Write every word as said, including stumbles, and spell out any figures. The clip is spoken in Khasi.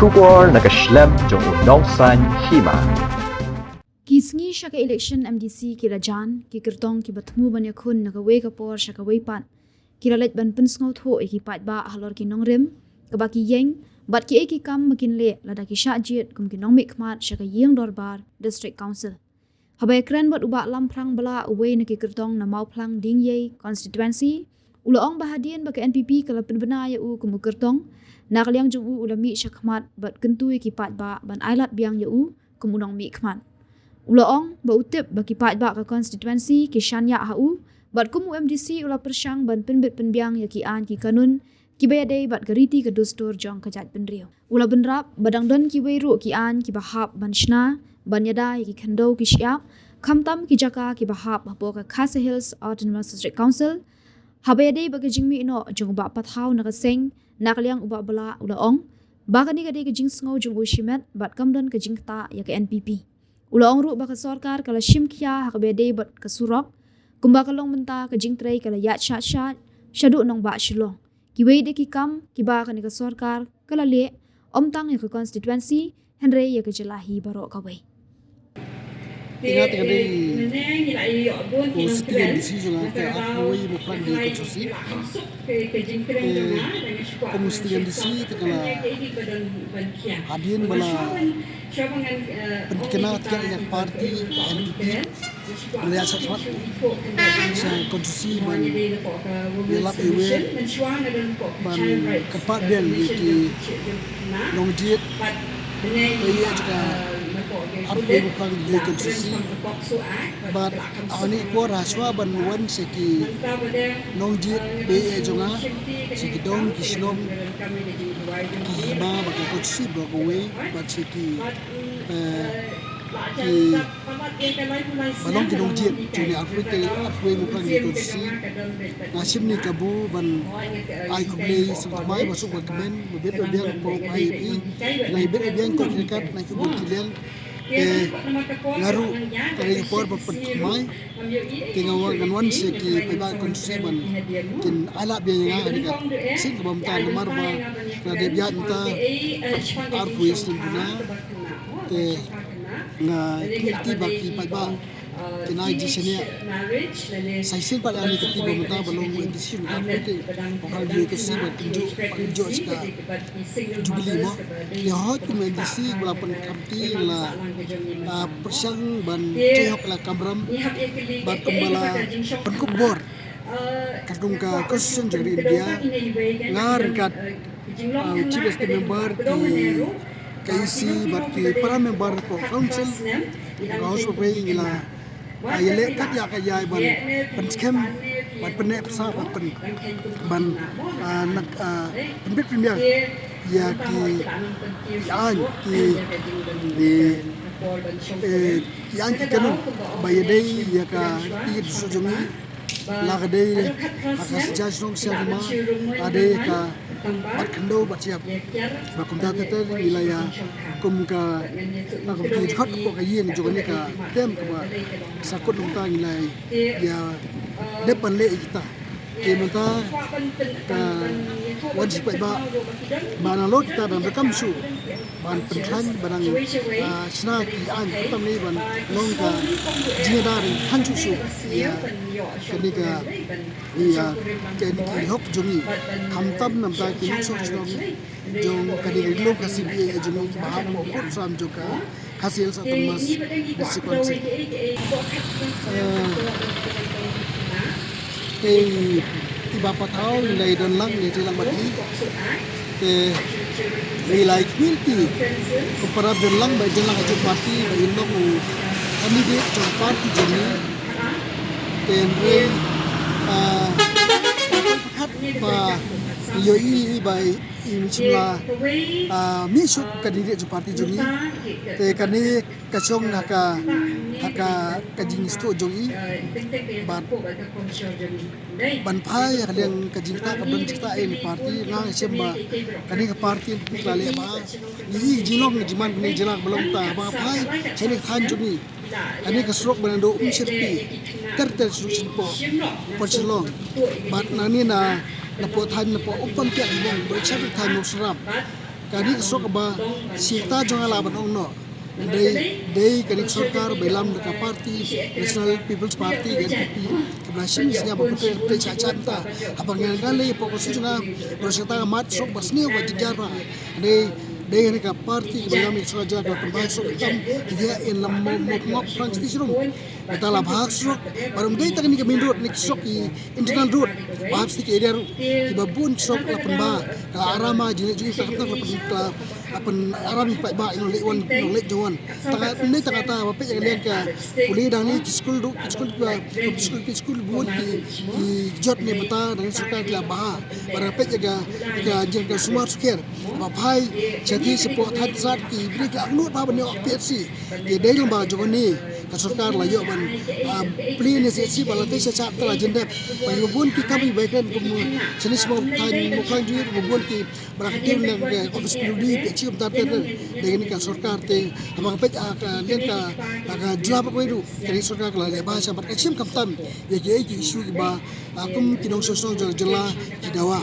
Khubor na ka shlem jong u nongsan hima. Ki sngi sha ka election M D C ki la jan, ki kyrtong kiba thmu ban ïakhun na kawei ka por sha kawei pat ki la leit ban pynsngewthuh ïa ki paidbah halor ki nongrim kaba ki ïeng bad kiei ki kam ba kin leh lada ki shah jied kum ki nongmihkhmat sha ka ïing dorbar District Council. Haba ïakren bad u Bah Lamphrang Blah, uwei na ki kyrtong na Mawphlang Diengiei Constituency, u la ong ba hadien ba ka N P P ka la pynbna ïa u kum u kyrtong, na ka liang jong u u la mih sha khmat bad kyntu ïa ki paidbah ban ailad biang ïa u kum u nongmihkhmat. U la ong ba u tip ba ki paidbah ka constituency ki shaniah ha u, bad kum u M D C u la pyrshang ban pynbit pynbiang ïa ki aiñ ki kanun kiba ïadei bad ka riti ka dustur jong ka jaitbynriew. U la bynrap ba dang don kiwei ruh ki aiñ kiba hap ban shna ban ïada ïa ki khyndew ki shyiap, khamtam ki jaka kiba hap hapoh ka Khasi Hills Autonomous District Council. Haba ïadei bad ka jingmih noh jong u Bah Pathaw na ka seng, na ka liang u Bah Blah u la ong ba kane ka dei ka jingsngew jong u shimet bad kam don ka jingktah ïa ka N P P. U la ong ruh ba ka sorkar ka la shim khia ha kaba ïadei bad ka surok, kumba ka long mynta ka jingtrei ka la ïaid shah shah shaduh nongbah Shillong. Kiwei de ki kam kiba kane ka sorkar ka la leh, ym tang ïa ka constituency, hynrei ïa ka jylla hi baroh kawei. Te nga te ka dei ko sitting M D C jong nga ka arphew wei Mawphlang Diengiei constituency. Te ko sitting M D C te ka la hadien ba la pyntikna ïa ka party N P P. Ngi ïa sah sah sa constituency ban ïalap ïa wei ban kyrpad biang ïa ki nongjied ba ïa jaka arphew wei Mawphlang Diengiei constituency. Bad ha kane ka por hashwa ban wan sha ki nongjied ba ïa jong nga, sha ki dong ki shnong, ki hima bad ka constituency baroh kawei bad sha ki, eh, ki ba long ki nongjied jong ne arphew wei, arphew wei Mawphlang Diengiei constituency. Nga shim ne kabu ban ai khublei sngewthuh mai ba suk ba kmen ba bit ba biang ko ai phi. Nga bit ba biang ko ki kat na ki bun ki liang. Te nga ruh ka dei ka por ba pynthymmai. Te nga wan, ngan wan sha ki paidbah constituency ban kin ailad biang ïa nga ha kane ka sien kaba mynta namar ba ka dei biang mynta arphew wei snem duna. Te nga kyrti ba ki paidbah kin ai jingshaniah. Sa shisien pat ïa kane ka kti ba mynta ba long M D C jong ka arphew wei te ba ka dei ka si ba kynjoh, ba kynjoh sha ka Jubilee mo. Ïa hoi kum M D C ba la pynkham kti la, ah, pyrshang ban jai hok la kamram bad kumba la pynkup bor. Katkum ka Constitution jong ka India, nga ryngkat, ah, Chief Executive Member, ki, ka E C bad ki para member ka Council, ka House of Representatives ngi la, ah, ïaleh kat ïa ka ïai ban pynskhem, ban pynneh pyrsa, ban pyn, ban, ah, nak, ah, pynbit pynbiang ïa ki, ki aiñ, ki, ki, eh, ki aiñ ki kanun ba ïadei ïa ka riti dustur jong ngi. La ka dei ha ka sha shnong sha hima, la dei ka bat khyndew bat shyiap. Ba kumta te te ngi la ïa kum ka, ka kum ki dkhot hapoh ka ïing jong kane ka tem kaba sa kut nangta ngi la ïa dep ban leh ïa kita. Te mynta ka wan shi paidbah ba nalor kita dang donkam shuh ban pynkheiñ ba dang, ah, shna ki aiñ khamtam ne ban long ka jingïada dang kheiñ shuh shuh ïa kane ka, ïa kane ki hok jong ngi khamtam namar ki nongshong shnong jong kane ka ri lum ka C B A jong ngi kiba hapoh Pukot Ram jong ka Khasi Hills Autonomous District Council. Eh, te i Bah Pathaw ngi la ïadon lang, ngi la ïadon lang bad i. Te ngi la ïa kyrpad ïa i ko para don lang ba i don lang ha jong party ba i long u candidate jong party jong ngi. Te hynrei, ah, pyrkhat ba ïohi ba i, i shim la, ah, mih shuh candidate jong party jong ngi. Te kane ka shong ha ka, ha ka, ka jingsngewthuh jong i. Bad ban phai ha ka liang ka jingktah, ka ban jingktah ïa kane ka party, nga shem ba kane ka party ka la leh ba ngi i jinglong jingman kane ka jylla ba long ta ba phai sha kane ka thaiñ jong ngi. Kane ka surok ba nang da Umshyrpi ter ter surok shin poh, poh Shillong. Bad nangne na, na poh thaiñ, na poh Umpanpiah, bad sha thaiñ Mawsynram. Kane ka surok ba shata jong nga lah ban ong noh. Dei, dei kane ka sorkar ba ïalam da ka party, National People's Party, N P P, kaba la shim ïa ka sniang ba pyntrei pyntrei sha sha mynta. Haba nga nga lei pok ka su jong nga, ba shata ka mat surok ba sniew ba jynjar ba. Dei, dei kane ka party kaba ïalam ïa ka sorkar jong ka la pynbha surok khamtam, ïa in lam mo mo ngop prang siti shrum. Kata la bha surok, ba rum dei tang kane ka main road, ne surok ki internal road, ba hap siti ki area road, kiba bun surok la pynbha, ka la arama jingïaleh jong ka kata la pyn, la pyn arama paidbah ïa u nongleit wan, nongleit jong wan. Tang ne tang kata ba peit ïa ka liang ka pule dang ne ki skul ruh, ki skul ba, ki skul, ki skul bun ki, ki jot ne mynta dang ne sorkar ki la bha. Ba dang peit ïa ka, ïa ka jingkyrkhu sumar sukher. Ba phai sha ki shapoh thaiñ sat ki briew ki la angnud bha ban ïoh P H C. Ki dei lyngba jong kane ka sorkar la ïoh ban, ah, plie ne P H C ba la tei sha sat ta la jin dep. Ba ïa bun ki kam ïa ba kren kum shane sha Mawphlang, Mawphlang Jwai ba bun ki ba la kyntiew na ka office P W D, P H C kumta ter ter. Dei kane ka sorkar te, haba nga peit, ah, ka liang ka, ah, ka jylla baroh kawei ruh, kane ka sorkar ka la leh bha sha bad ka shim khamtam ïa kiei ki issue kiba, ah, kum ki nongshong shnong jong ka jylla ki dawa.